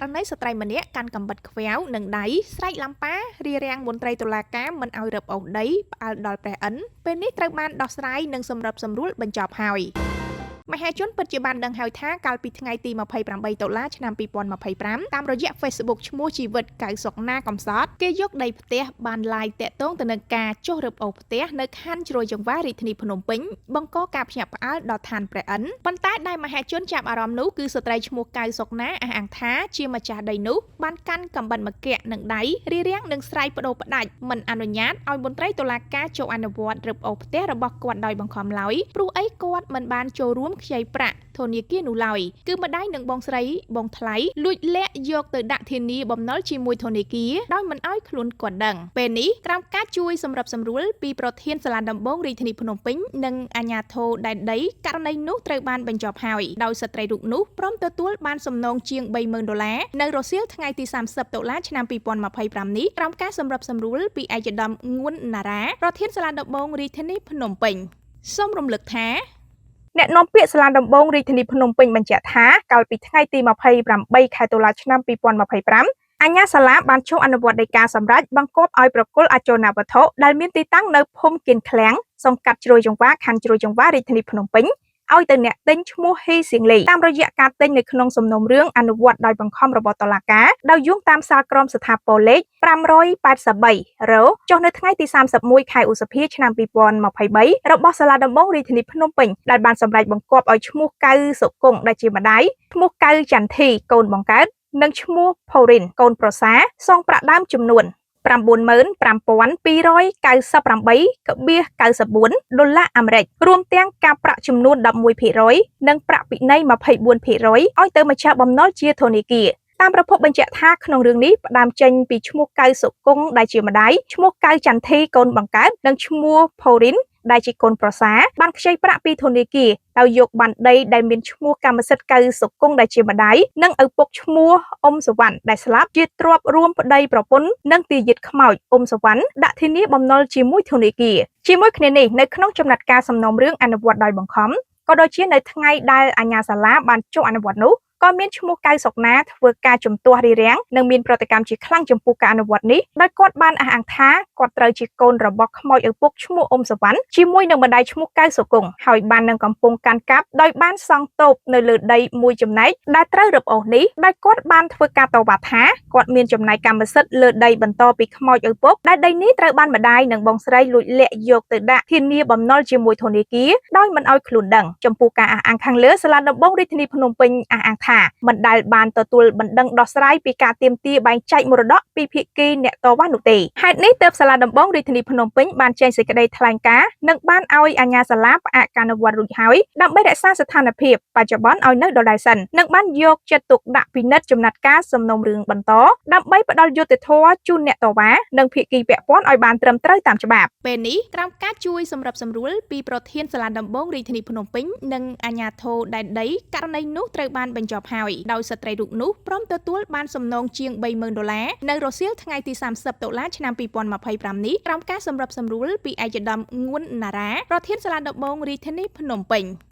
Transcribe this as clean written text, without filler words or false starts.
ករណីស្ត្រីម្នាក់កាន់កាំបិតខ្វែវនិងដៃស្រែកឡាំប៉ារារាំងមន្ត្រីតុលាការមិនឲ្យរឹបអូសដីផ្អើលដល់ព្រះឥន្ទពេលនេះត្រូវបានដោះស្រាយនិងសម្របសម្រួលបញ្ចប់ហើយមហាជនពិតជាបានដឹងហើយថាកាលពីថ្ងៃទី28តុលាឆ្នាំ2025តាមរយៈ Facebook ឈ្មោះជីវិតកៅសុកណាកំសត់គេយកដីផ្ទះបានឡាយតាក់ទងទៅនឹងការចុះរឹបអូសផ្ទះនៅខណ្ឌជ្រោយចង្វារាជធានីភ្នំពេញបង្កការភ្ញាក់ផ្អើលដល់ឋានព្រះឥន្ទប៉ុន្តែដែលមហាជនចាប់អារម្មណ៍នោះគឺស្ត្រីឈ្មោះកៅសុកណាអះអាងថាជាម្ចាស់ដីនោះបានកាន់កំបិតមកៈនិងដៃរារាំងនិងស្រែកបដូរផ្ដាច់មិនអនុញ្ញាតឲ្យមន្ត្រីតុលាការចូលអនុវត្តរឹបអូសផ្ទះរបស់គាត់ដោយបង្ខំឡើយព្រោះអីគាត់មិនបានចូលរួមខ្ចីប្រាក់ធនាគារនោះឡើយគឺម្ដាយនិងបងស្រីបងថ្លៃលួចលាក់យកទៅដាក់ធានាបំណុលជាមួយធនាគារដោយមិនឲ្យខ្លួនគាត់ដឹងពេលនេះក្រោមការជួយសម្របសម្រួលពីប្រធានសាលាដំបងរាជធានីភ្នំពេញនិងអាជ្ញាធរដែនដីករណីនោះត្រូវបានបញ្ចប់ហើយដោយស្ត្រីរូបនោះព្រមទទួលបានសំណងជាង30000ដុល្លារនៅរសៀលថ្ងៃទី30តុលាឆ្នាំ2025នេះក្រោមការសម្របសម្រួលពីឯកឧត្តមងួនណារ៉ាប្រធានសាលាដំបងរាជធានីភ្នំពេញសូមរំលឹកថាអ្នកនាំពាក្យសាលាដំបងរាជធានីភ្នំពេញបញ្ជាក់ថាកាលពីថ្ងៃទី28ខែតុលាឆ្នាំ2025អាជ្ញាសាលាបានចុះអនុវត្តដីកាសម្រេចបង្គាប់ឲ្យប្រគល់អចលនវត្ថុដែលមានទីតាំងនៅភូមិគៀនឃ្លាំងសង្កាត់ជ្រោយចង្វាខណ្ឌជ្រោយចង្វារាជធានីភ្នំពេញឲ្យទៅអ្នកទិញឈ្មោះហ៊ីសៀងលីតាមរយៈការទិញនៅក្នុងសំណុំរឿងអនុវត្តដោយបង្ខំរបស់តុលាការដោយយោងតាមសាលក្រមស្ថាពរលេខ583រចុះនៅថ្ងៃទី31ខែឧសភាឆ្នាំ2023របស់សាលាដំបងរាជធានីភ្នំពេញដែលបានសម្រេចបង្គាប់ឲ្យឈ្មោះកៅសុគង្គដែលជាម្ដាយឈ្មោះកៅចន្ទធីកូនបង្កើតនិងឈ្មោះផូរិនកូនប្រសាសងប្រាក់ដើមចំនួន 95,298.94ដុល្លារអាមេរិករួមទាំងការប្រាក់ចំនួន11%និងប្រាក់ពិន័យ24%ឲ្យទៅម្ចាស់បំណុលជាធនាគារតាមប្រភពបញ្ជាក់ថាក្នុងរឿងនេះផ្ដើមចេញពីឈ្មោះកៅសុគង្គដែលជាម្ដាយឈ្មោះកៅចន្ទធីកូនបង្កើតនិងឈ្មោះផូរិនដែលជាកូនប្រសាបានខ្ចីប្រាក់ពីធនាគារដោយយកបានដីដែលមានឈ្មោះកម្មសិទ្ធិកៅសុគង្គដែលជាម្ដាយនិងឪពុកឈ្មោះអ៊ុំសុវណ្ណដែលស្លាប់ជាទ្រព្យរួមប្តីប្រពន្ធនិងទាយាទខ្មោចអ៊ុំសុវណ្ណដាក់ធានាបំណុលជាមួយធនាគារជាមួយគ្នានេះនៅក្នុងចំណាត់ការសំណុំរឿងអនុវត្តដោយបង្ខំក៏ដូចជានៅថ្ងៃដែលអាជ្ញាសាលាបានចុះអនុវត្តនោះក៏មានឈ្មោះកៅសុកណាធ្វើការជំទាស់រារាំងនិងមានប្រតិកម្មជាខ្លាំងចំពោះការអនុវត្តនេះដោយគាត់បានអះអាងថាគាត់ត្រូវជាកូនរបស់ខ្មោចឪពុកឈ្មោះអ៊ុំសវណ្ណជាមួយនឹងម្ដាយឈ្មោះកៅសុគង្គហើយបាននឹងកំពុងកាន់កាប់ដោយបានសង់តូបនៅលើដីមួយចំណែកដែលត្រូវរឹបអូសនេះដោយគាត់បានធ្វើការតវ៉ាថាគាត់មានចំណែកកម្មសិទ្ធិលើដីបន្តពីខ្មោចឪពុកដែលដីនេះត្រូវបានម្ដាយនិងបងស្រីលួចលាក់យកទៅដាក់ធានាបំណុលជាមួយធនាគារដោយមិនឲ្យខ្លួនដឹងចំពោះការអះអាងខាងលើសាលាដំបងរាជធានីភ្នំពេញអះអាងថាមិនដែលបានទទួលបណ្ដឹងដោះស្រាយពីការទាមទារបែងចែកមរតកពីភាគីអ្នកតវ៉ានោះទេហេតុនេះទើបសាលាដំបងរាជធានីភ្នំពេញបានចេញសេចក្តីថ្លែងការណ៍និងបានឲ្យអាជ្ញាសាលាផ្អាកការអនុវត្តរួចហើយដើម្បីរក្សាស្ថានភាពបច្ចុប្បន្នឲ្យនៅដដែលសិននិងបានយកចិត្តទុកដាក់ពិនិត្យចំណាត់ការសំណុំរឿងបន្តដើម្បីផ្ដល់យុត្តិធម៌ជូនអ្នកតវ៉ានិងភាគីពាក់ព័ន្ធឲ្យបានត្រឹមត្រូវតាមច្បាប់ពេលនេះក្រោមការជួយសម្របសម្រួលពីប្រធានសាលាដំបងរាជធានីភ្នំពេញនិងអាជ្ញាធរដែនដីករណីនោះត្រូវបានបញ្ចប់ហើយដោយស្ត្រីរូបនោះព្រមទទួលបានសំណងជាង30000ដុល្លារនៅរសៀលថ្ងៃទី30តុលាឆ្នាំ2025នេះក្រោមការសម្របសម្រួលពីឯកឧត្តមងួនណារ៉ាប្រធានសាលាដំបងរាជធានីភ្នំពេញ។